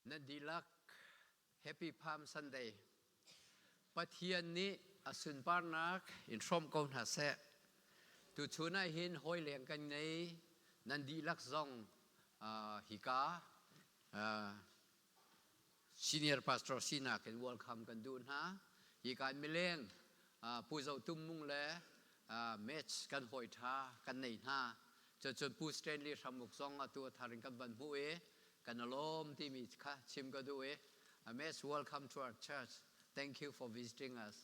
Nan dihlak Happy Palm Sunday. Pathian nih a sunparnak in hrawm ko hna seh. Tuchun ah hin hawi leng kan ngei. Nan dihlak zong hika senior pastor sinak in welcome kan duh hna. Hika mileng Pu Zo Tum Mung le match kan hawi ṭha kan nei hna. Cucun Pu Stanley Hramuk zong atu a thar in kan van hmuh i kan alawm timi kha chim ka duh i Ames, welcome to our church. Thank you for visiting us.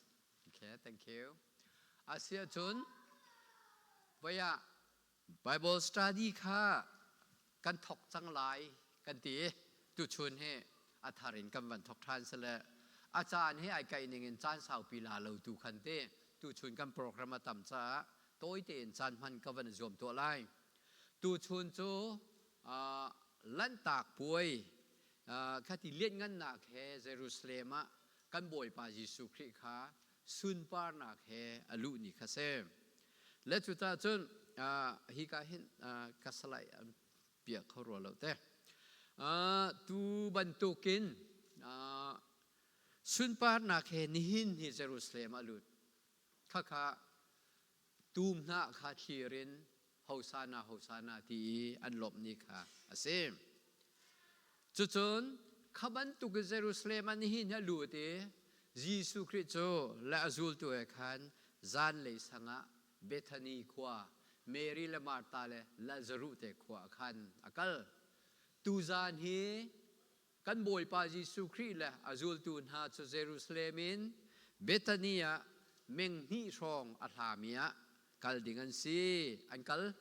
Okay, thank you. Asia cun voia Bible study kha kan thok cang lai kan ti tuchun hi a thar in kan van thok ṭhan sele a caan hi ai kai ning in caan saupi la lo tu khan te tuchun kan program a tam caah tawi tein caan hman ka van zuam tuah lai. Tuchun cu Lanhtak puai khati lianhngannak he Jerusalem ah kan Bawipa Jesuh Khrih kha sunparnak he a luh ni kha si. Le cucaah cun hika hin ka salai an piah kho rua lo te. Tu bantukin sunparnak he nihin hi Jerusalem a lut. Khakha tum hnah kha thlir in Hosana Hosana ti i an lawmh ni kha a si. Cucun kha bantuk in Jerusalem ah nihin a lut i Jesuh Khrih cu le a zultu he khan zanlei sang ah Bethany khua Mary le Martha le Lazaruh te khua ah khan a kal. Tuzan hi Kan Bawipa Jesuh Khrih le a zultu hna cu Jerusalem in Bethany ah meng hnih hrawng a hlami ah kal ding an si. An kal.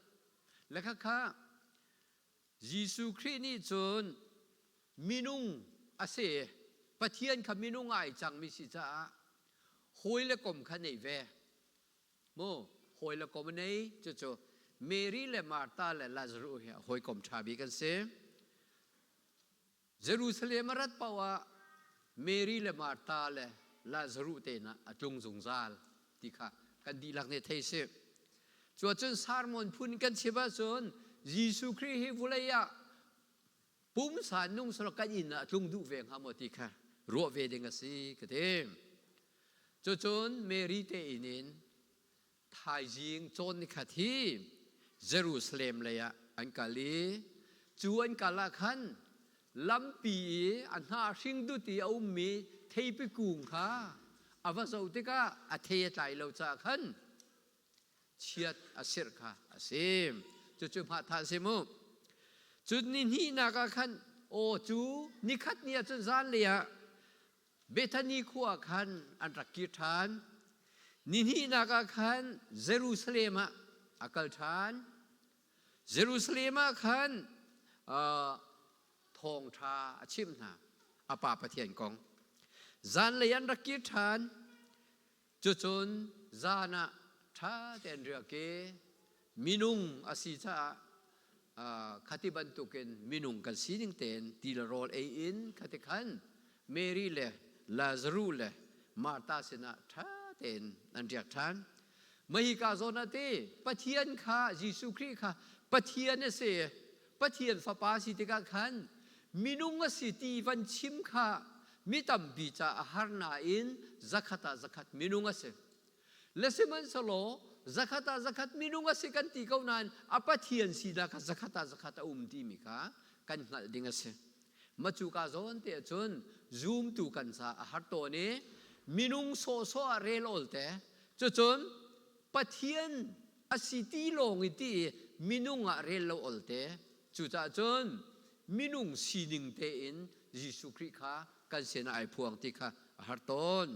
Le khakha Jesuh Khrih nih cun minung a si. Pathian kha minung ah ai cangmi si caah hawi le kom kha nei ve. Mu hawi le kom a nei. Cucu Mary le Martha le Lazarus hi hawikom ṭha bik an si. Jerusalem a rat paoh ah Mary le Martha le Lazaruh te hna a tlung zungzal ti kha kan dihlak nih thei si. Cuacun sermon phun kan chim ahcun Jesuh Khrih hi vulei ah pumsa nung selaw kan inn ah a tlung duh ve hnga maw ti kha ruah ve ding a si ka ti. Cucun Mary te inn in Thaizing cawn nikhat hi Jerusalem lei ah an kal i cu an kal ah khan lampi i a hnah hring dut i a ummi theipi kung kha a va zoh tikah a thei a tlai lo caah khan chiat a sirh kha a si. Cucu hmahtha a si mu. Cun ni hnihnak ah khan aw cu nikhat ni ah cun zanlei ah Bethany khua khan an rak kir ṭhan. Nihnihnak ah khan Jerusalem ah a kal ṭhan. Jerusalem ah khan thawngṭha a chimh hna, a Pa Pathian kong. Zanlei an rak kir ṭhan. Cucun zan ah ṭha tein riak i minung a si caah khati bantukin minung kan sining tein ti le rawl ei in khati khan Mary le Lazaruh le Martha sinah ṭha tein an riak ṭhan. Mahika zawn ah te Pathian kha Jesuh Khrih kha Pathian a si Pathian fapa si tikah khan minung a si ti van chim kha mi tampi ca a har nain zakhat ah zakhat minung a si. Le sihmanhsehlaw zakhat ah zakhat minung a si kan ti ko nain a Pathian sinak kha zakhat ah zakhat a um timi kha kan hngalh ding a si. Macuka zawn te ahcun zumtu kan ca a har tawn i minung sawhsawh ah rel awl te cucun Pathian a si ti lawng i ti i minung ah rel lo ol te. Cucaah cun minung sining tein Jesuh Khrih kha kan sinah ai phuang ti kha a har tawn.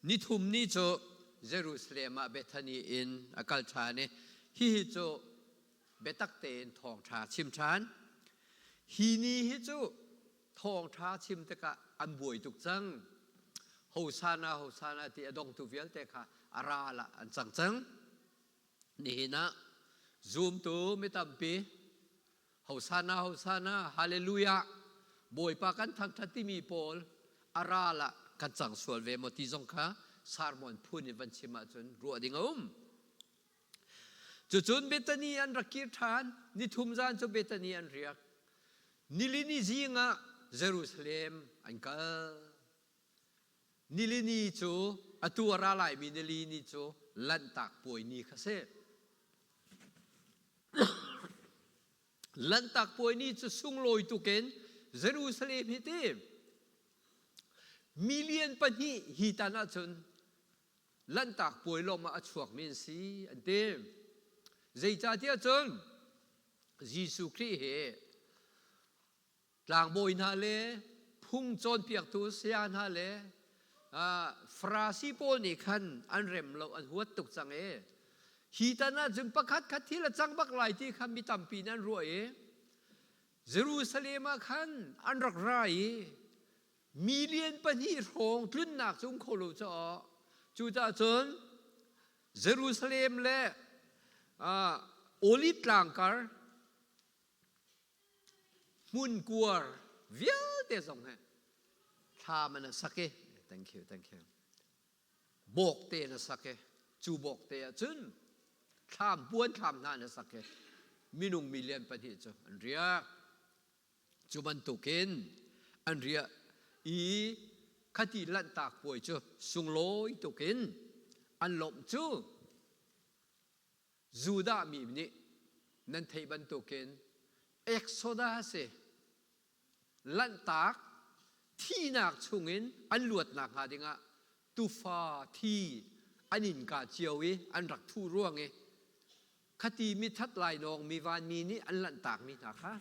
Nithum ni cu Jerusalem ah Bethany in a kal ṭhan i hihi cu biatak tein thawngṭha chim ṭhan. Hi ni hi cu thawngṭha chim tikah an buai tuk cang. Hosana, Hosana ti a dongtu vialte kha a ral ah an cang cang. Nihin ah zumtu mi tampi Hosana, Hosana, Hallelujah, Bawipa kan thangṭhat timi pawl a ral ah kan cang sual ve maw ti zong kha sermon phun in van chim ahcun ruah ding a um. Cucun Bethany an rak kir ṭhan. Nithum zan cu Bethany an riak. Nilini zing ah Jerusalem an kal. Nilini cu atu a ra laimi nilini cu Lanhtak Puai ni kha si. Lanhtak Puai ni cu sunglawi tukin Jerusalem hi ti million pahnih hi tan ahcun Lanhtak Puai lawng ah a chuakmi an si an ti. Zeicahtiah cun Jesuh Khrih hi tlangbawi hna le phung cawnpiaktu saya hna le Farasi pawl nih khan an rem lo, an huat tuk cang i hi tan ahcun pakhat khat thil a cang bak lai ti kha mi tampi nih an ruah i Jerusalem ah khan an rak ra i million pahnih hrawng tlunnak cu um kho lo caah cucaah cun Jerusalem le Olive tlang kar hmunkuar vialte zong he thlam an sak i, thank you, thank you, bawkte an sak i cu bawkte ah cun thlam puan thlam hna an sak i minung million pahnih cu an riak. Cu bantukin an riah i khati Lanhtak Puai cu sunglawi tukin an lawmh cu Judah mi nih nan theih bantukin Exodus si Lanhtak thihnak chungin an luatnak hnga dingah tufa thi an innka cio i an rak thuh ruang i khati mithat lainawng mi vanmi nih an lanhtakmi hna kha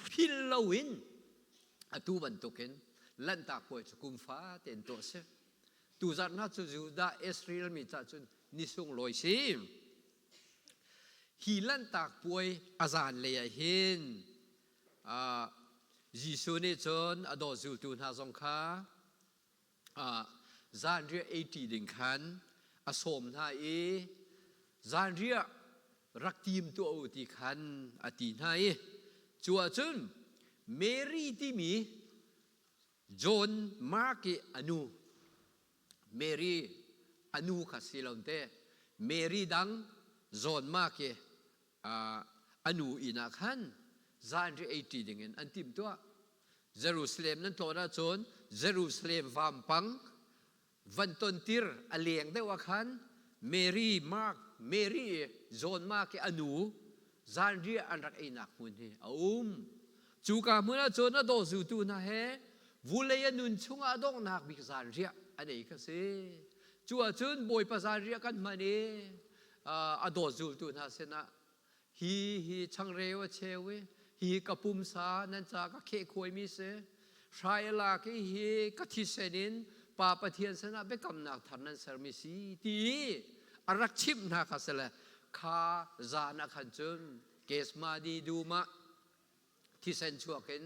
phil loin atu bantukin Lanhtak Puai cu kum fate in tuah a si. Tuzarh hna cu Judah Israel mi cah cun ni sunglawi si. Hi Lanhtak Puai a zanlei ah hin Jesuh nih cun a daw zultu hna zong kha zanriah ei ding khan a sawm hna i zanriah rak tim tuah u ti khan a ti hna i cu ahcun Mary timi John Mark i a nu Mary a nu kha si lo te Mary dang John Mark i a nu inn ah khan zanriah ei ṭi dingin an timhtuah. Jerusalem nan tlawn ahcun Jerusalem vampang van tontir a leng deuh ah khan Mary Mark Mary i John Mark i a nu zanriah an rak einak hmun hi a um. Cuka hmun ah cun a daw zultu hna he vulei a nun chungah a donghnak bik zanriah an ei kha si. Cu ahcun Bawipa zanriah kan hman i a dawt zultu hna sinah hi hi changreu a cheu i hi ka pumsa nan ca ka khehkhuaimi si, hrai a lak i hi ka thisen in Pa Pathian sinah biakamnak thar nan sermi si ti i a rak chimh hna kha si le kha zan ah khan cun Gethsemane dum ah thisen chuak in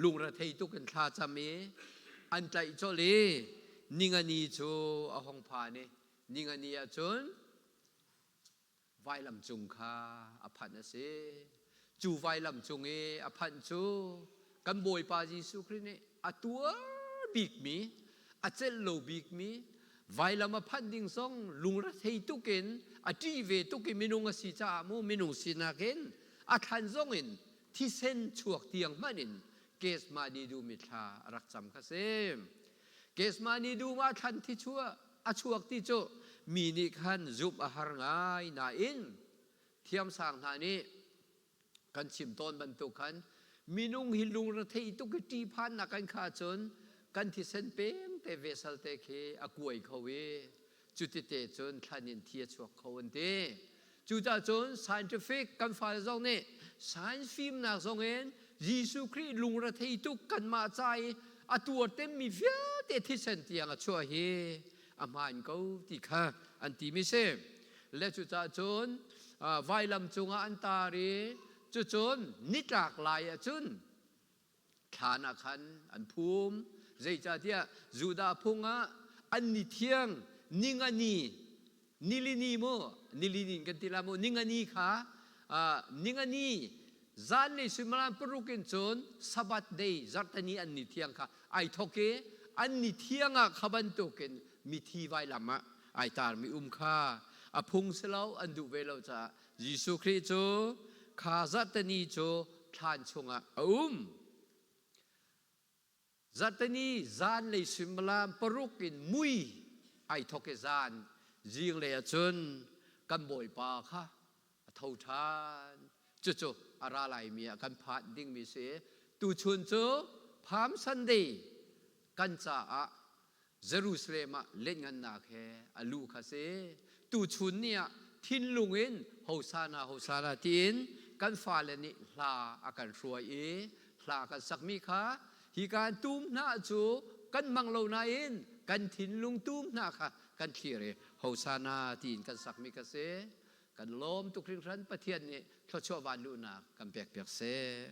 lungrethei tuk in thla cam i an tlaih colh i ningani cu a hong phan i ningani ah cun vailam cung kha a phanh a si. Cu vailam cung i a phanh cu kan Bawipa Jesuh Khrih nih a tuar bikmi, a celh lo bikmi, vailam a phanh ding zong lungrethei tuk in a ṭih ve tuk i minung a si caah mu minung sinak in a thlan zong in thisen chuak tiang hmanh in Gethsemane dum i thla a rak cam kha si. Gethsemane dum ah thlan thi chuah a chuak ti cu mi nih khan zumh a har ngai nain thiamsang hna nih kan chim tawn bantuk khan minung hi lungrethei tuk i ṭihphannak kan kha cun kan thisen peng te vesal te khi a kuai kho i cutite cun thlan in thi a chuak kho an ti. Cucaah cun scientific kan fale zong nih science fimnak zong in Jesuh Khrih lungrethei tuk kanmah ca i a tuar temmi vialte thisen tiang a chuah hi a hmaan ko ti kha an timi si. Le cucaah cun vailam cungah an tar i cucun nitlak lai ah cun thlan ah khan an phum. Zeicahtiah Judah phung ah an ni thiang ningani nilini mu nilini kan ti la mu ningani kha ningani zanlei suimilam paruk in cun Sabbath day zarhteni an ni thiang kha ai thok i an ni thiang ah kha bantukin mithi vailam ah ai tarmi um kha. A phung si lo, an duh ve lo caah Jesuh Khrih cu kha zarhteni cu thlan chungah a um. Zarhteni zanlei suimilam paruk in mui ai thawk i zan zinglei ahcun kan Bawipa kha a tho ṭhan. Cucu a ra laimi ah kan phan dingmi si. Tuchun cu Palm Sunday kan caah Jerusalem ah lengngannak he a luh kha si. Tuchun ni ah thinlung in Hosana Hosana tiin kan fale nih hla a kan hruai i hla kan sakmi kha hi kan tum hna cu kan mang lo nain kan thinlung tum hna kha kan thlir i Hosana tiin kan sakmi kha si. Kan lawm tuk hringhran. Pathian nih thluachuah van luhnak kan pek piak seh.